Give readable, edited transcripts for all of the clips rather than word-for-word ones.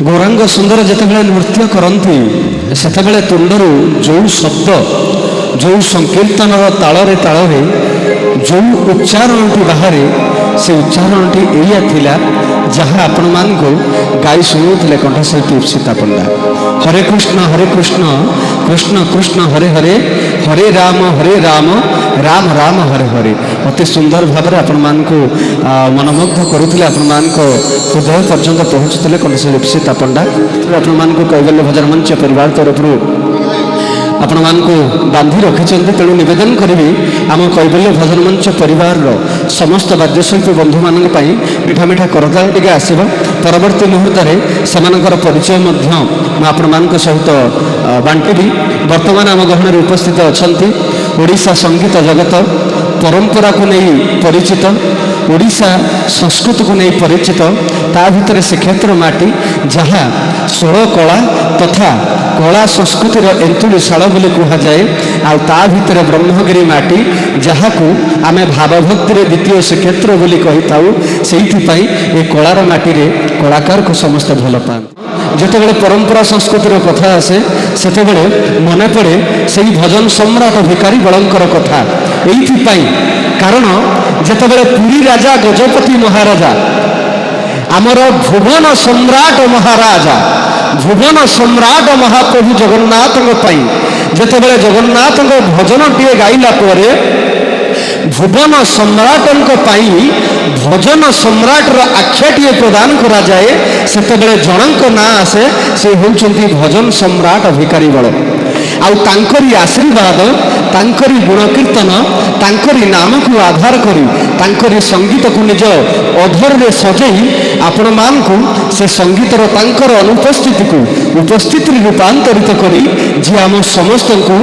ଗୌରାଙ୍ଗ ସୁନ୍ଦର ଯେତେବେଳେ ନୃତ୍ୟ କରନ୍ତି, ସେତେବେଳେ ତୁଣ୍ଡରୁ ଯେଉଁ ଶବ୍ଦ, ଯେଉଁ ସଂକୀର୍ତ୍ତନର ତାଳରେ ତାଳରେ ଯେଉଁ ଉଚ୍ଚାରଣଟି ବାହାରେ, ସେ ଉଚ୍ଚାରଣଟି ଏଇଆ ଥିଲା, ଯାହା ଆପଣମାନଙ୍କୁ ଗାଇ ଶୁଣାଉଥିଲେ କଣ୍ଠଶିଳ୍ପୀ ଇପ୍ସିତା ପଣ୍ଡା। ହରେ କୃଷ୍ଣ ହରେ କୃଷ୍ଣ କୃଷ୍ଣ କୃଷ୍ଣ ହରେ ହରେ, ହରେ ରାମ ହରେ ରାମ ରାମ ରାମ ହରେ ହରେ। ଅତି ସୁନ୍ଦର ଭାବରେ ଆପଣମାନଙ୍କୁ ମନମୁଗ୍ଧ କରୁଥିଲେ, ଆପଣମାନଙ୍କ ହୃଦୟ ପର୍ଯ୍ୟନ୍ତ ପହଞ୍ଚୁଥିଲେ କଣ୍ଠଶିଳ୍ପୀ ଇପ୍ସିତା ପଣ୍ଡା। ଆପଣମାନଙ୍କୁ କୈବଲ୍ୟ ଭଜନ ମଞ୍ଚ ପରିବାର ତରଫରୁ ଆପଣମାନଙ୍କୁ ବାନ୍ଧି ରଖିଛନ୍ତି। ତେଣୁ ନିବେଦନ କରିବି, ଆମ କୈବଲ୍ୟ ଭଜନ ମଞ୍ଚ ପରିବାରର ସମସ୍ତ ବାଦ୍ୟଶିଳ୍ପୀ ବନ୍ଧୁମାନଙ୍କ ପାଇଁ ମିଠା ମିଠା କରତାଳ ଟିକେ ଆସିବ। ପରବର୍ତ୍ତୀ ମୁହୂର୍ତ୍ତରେ ସେମାନଙ୍କର ପରିଚୟ ମଧ୍ୟ ମୁଁ ଆପଣମାନଙ୍କ ସହିତ ବାଣ୍ଟିବି। ବର୍ତ୍ତମାନ ଆମ ଗହଣରେ ଉପସ୍ଥିତ ଅଛନ୍ତି ଓଡ଼ିଶା ସଙ୍ଗୀତ ଜଗତ ପରମ୍ପରାକୁ ନେଇ ପରିଚିତ, ଓଡ଼ିଶା ସଂସ୍କୃତିକୁ ନେଇ ପରିଚିତ, ତା ଭିତରେ ଶ୍ରୀକ୍ଷେତ୍ର ମାଟି ଯାହା ଷୋଳ କଳା ତଥା କଳା ସଂସ୍କୃତିର ଏନ୍ତୁଳିଶାଳ ବୋଲି କୁହାଯାଏ, ଆଉ ତା ଭିତରେ ବ୍ରହ୍ମଗିରି ମାଟି ଯାହାକୁ ଆମେ ଭାବଭକ୍ତିରେ ଦ୍ୱିତୀୟ ଶ୍ରୀକ୍ଷେତ୍ର ବୋଲି କହିଥାଉ। ସେଇଥିପାଇଁ ଏ କଳାର ମାଟିରେ କଳାକାରକୁ ସମସ୍ତେ ଭଲ ପାଆନ୍ତି। ଯେତେବେଳେ ପରମ୍ପରା ସଂସ୍କୃତିର କଥା ଆସେ, ସେତେବେଳେ ମନେ ପଡ଼େ ସେଇ ଭଜନ ସମ୍ରାଟ ଭିକାରୀ ବଳଙ୍କର କଥା। ଏଇଥିପାଇଁ, କାରଣ ଯେତେବେଳେ ପୁରୀ ରାଜା ଗଜପତି ମହାରାଜା, ଆମର ଭୁବନ ସମ୍ରାଟ ମହାରାଜା, ଭୁବନ ସମ୍ରାଟ ମହାପ୍ରଭୁ ଜଗନ୍ନାଥଙ୍କ ପାଇଁ ଯେତେବେଳେ ଜଗନ୍ନାଥଙ୍କ ଭଜନଟିଏ ଗାଇଲା ପରେ ଭୁବନ ସମ୍ରାଟଙ୍କ ପାଇଁ ଭଜନ ସମ୍ରାଟର ଆଖ୍ୟାଟିଏ ପ୍ରଦାନ କରାଯାଏ, ସେତେବେଳେ ଜଣଙ୍କ ନାଁ ଆସେ, ସେ ହେଉଛନ୍ତି ଭଜନ ସମ୍ରାଟ ଭିକାରୀ ବଳ। ଆଉ ତାଙ୍କରି ଆଶୀର୍ବାଦ, ତାଙ୍କରି ଗୁଣକୀର୍ତ୍ତନ, ତାଙ୍କରି ନାମକୁ ଆଧାର କରି, ତାଙ୍କରି ସଙ୍ଗୀତକୁ ନିଜ ଅଧରରେ ସଜେଇ ଆପଣମାନଙ୍କୁ ସେ ସଙ୍ଗୀତର ତାଙ୍କର ଅନୁପସ୍ଥିତିକୁ ଉପସ୍ଥିତିରେ ରୂପାନ୍ତରିତ କରି ଯିଏ ଆମ ସମସ୍ତଙ୍କୁ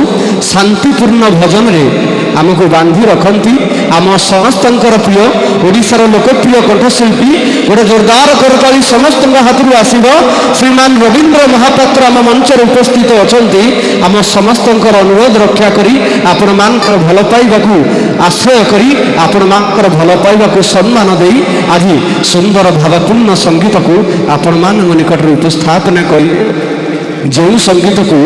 ଶାନ୍ତିପୂର୍ଣ୍ଣ ଭଜନରେ ଆମକୁ ବାନ୍ଧି ରଖନ୍ତି, ଆମ ସମସ୍ତଙ୍କର ପ୍ରିୟ ଓଡ଼ିଶାର ଲୋକପ୍ରିୟ କଣ୍ଠଶିଳ୍ପୀ, ଗୋଟେ ଜୋରଦାର କରତାଳି ସମସ୍ତଙ୍କ ହାତରୁ ଆସିବ। ଶ୍ରୀମାନ ରବୀନ୍ଦ୍ର ମହାପାତ୍ର ଆମ ମଞ୍ଚରେ ଉପସ୍ଥିତ ଅଛନ୍ତି। ଆମ ସମସ୍ତଙ୍କର ଅନୁରୋଧ ରକ୍ଷା କରି, ଆପଣମାନଙ୍କର ଭଲ ପାଇବାକୁ ଆଶ୍ରୟ କରି, ଆପଣମାନଙ୍କର ଭଲ ପାଇବାକୁ ସମ୍ମାନ ଦେଇ ଆଜି ସୁନ୍ଦର ଭାବପୂର୍ଣ୍ଣ ସଙ୍ଗୀତକୁ ଆପଣମାନଙ୍କ ନିକଟରେ ଉପସ୍ଥାପନା କରି, ଯେଉଁ ସଙ୍ଗୀତକୁ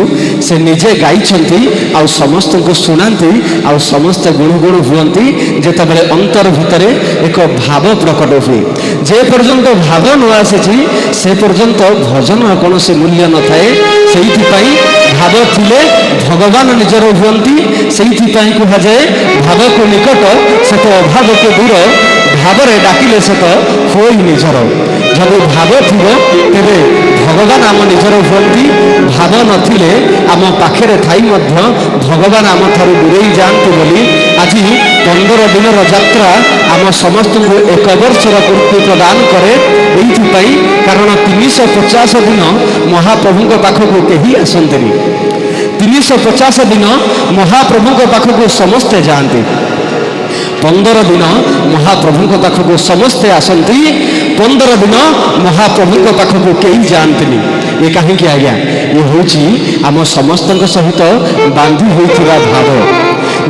ସେ ନିଜେ ଗାଇଛନ୍ତି ଆଉ ସମସ୍ତଙ୍କୁ ଶୁଣାନ୍ତି ଆଉ ସମସ୍ତେ ଗୁଣୁଗୁଣୁ ହୁଅନ୍ତି, ଯେତେବେଳେ ଅନ୍ତର ଭିତରେ ଏକ ଭାବ ପ୍ରକଟ ହୁଏ। ଯେ ପର୍ଯ୍ୟନ୍ତ ଭାବ ନ ଆସିଛି, ସେ ପର୍ଯ୍ୟନ୍ତ ଭଜନର କୌଣସି ମୂଲ୍ୟ ନଥାଏ। ସେଇଥିପାଇଁ ଭାବ ଥିଲେ ଭଗବାନ ନିଜର ହୁଅନ୍ତି। ସେଇଥିପାଇଁ କୁହାଯାଏ, ଭାବକୁ ନିକଟ ସେ ତ ଅଭାବକୁ ଦୂର, ଭାବରେ ଡାକିଲେ ସେ ତ ହୋଇ ନିଜର। ଯଦି ଭାବ ଥିବ, ତେବେ ଭଗବାନ ଆମ ନିଜର ହୁଅନ୍ତି। ଭାବ ନଥିଲେ ଆମ ପାଖରେ ଥାଇ ମଧ୍ୟ ଭଗବାନ ଆମଠାରୁ ଦୂରେଇ ଯାଆନ୍ତି ବୋଲି ଆଜି 15 ଦିନର ଯାତ୍ରା ଆମ ସମସ୍ତଙ୍କୁ ଏକ ବର୍ଷର ପୂର୍ତ୍ତି ପ୍ରଦାନ କରେ। ଏଇଥିପାଇଁ, କାରଣ 350 ଦିନ ମହାପ୍ରଭୁଙ୍କ ପାଖକୁ କେହି ଆସନ୍ତିନି। 350 ଦିନ ମହାପ୍ରଭୁଙ୍କ ପାଖକୁ ସମସ୍ତେ ଯାଆନ୍ତି। 15 ଦିନ ମହାପ୍ରଭୁଙ୍କ ପାଖକୁ ସମସ୍ତେ ଆସନ୍ତି, 15 ଦିନ ମହାପ୍ରଭୁଙ୍କ ପାଖକୁ କେହି ଯାଆନ୍ତିନି। ଏ କାହିଁକି ଆଜ୍ଞା? ଏ ହେଉଛି ଆମ ସମସ୍ତଙ୍କ ସହିତ ବାନ୍ଧି ହୋଇଥିବା ଭାବ,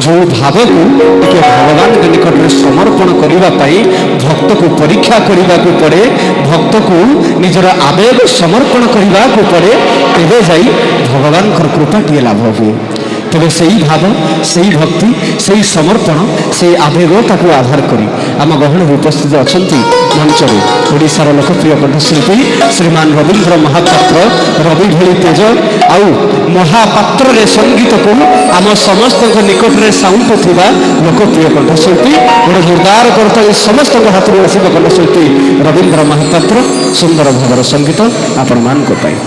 ଯେଉଁ ଭାବକୁ ଟିକେ ଭଗବାନଙ୍କ ନିକଟରେ ସମର୍ପଣ କରିବା ପାଇଁ ଭକ୍ତକୁ ପରୀକ୍ଷା କରିବାକୁ ପଡ଼େ, ଭକ୍ତକୁ ନିଜର ଆବେଗ ସମର୍ପଣ କରିବାକୁ ପଡ଼େ, ତେବେ ଯାଇ ଭଗବାନଙ୍କର କୃପାଟିଏ ଲାଭ ହୁଏ। ତେବେ ସେଇ ଭାବ, ସେଇ ଭକ୍ତି, ସେଇ ସମର୍ପଣ, ସେଇ ଆବେଗ ତାକୁ ଆଧାର କରି ଆମ ଗହଣରେ ଉପସ୍ଥିତ ଅଛନ୍ତି ମଞ୍ଚରେ ଓଡ଼ିଶାର ଲୋକପ୍ରିୟ କଣ୍ଠଶିଳ୍ପୀ ଶ୍ରୀମାନ ରବୀନ୍ଦ୍ର ମହାପାତ୍ର। ରବି ଭଳି ତେଜ ଆଉ ମହାପାତ୍ରରେ ସଙ୍ଗୀତକୁ ଆମ ସମସ୍ତଙ୍କ ନିକଟରେ ସାଉଁଟୁଥିବା ଲୋକପ୍ରିୟ କଣ୍ଠଶିଳ୍ପୀ। ଗୋଟେ ଜୋରଦାର କରତାଳି ସମସ୍ତଙ୍କ ହାତରୁ ଆସିବ କଣ୍ଠଶିଳ୍ପୀ ରବୀନ୍ଦ୍ର ମହାପାତ୍ର। ସୁନ୍ଦର ଭାବର ସଙ୍ଗୀତ ଆପଣମାନଙ୍କ ପାଇଁ।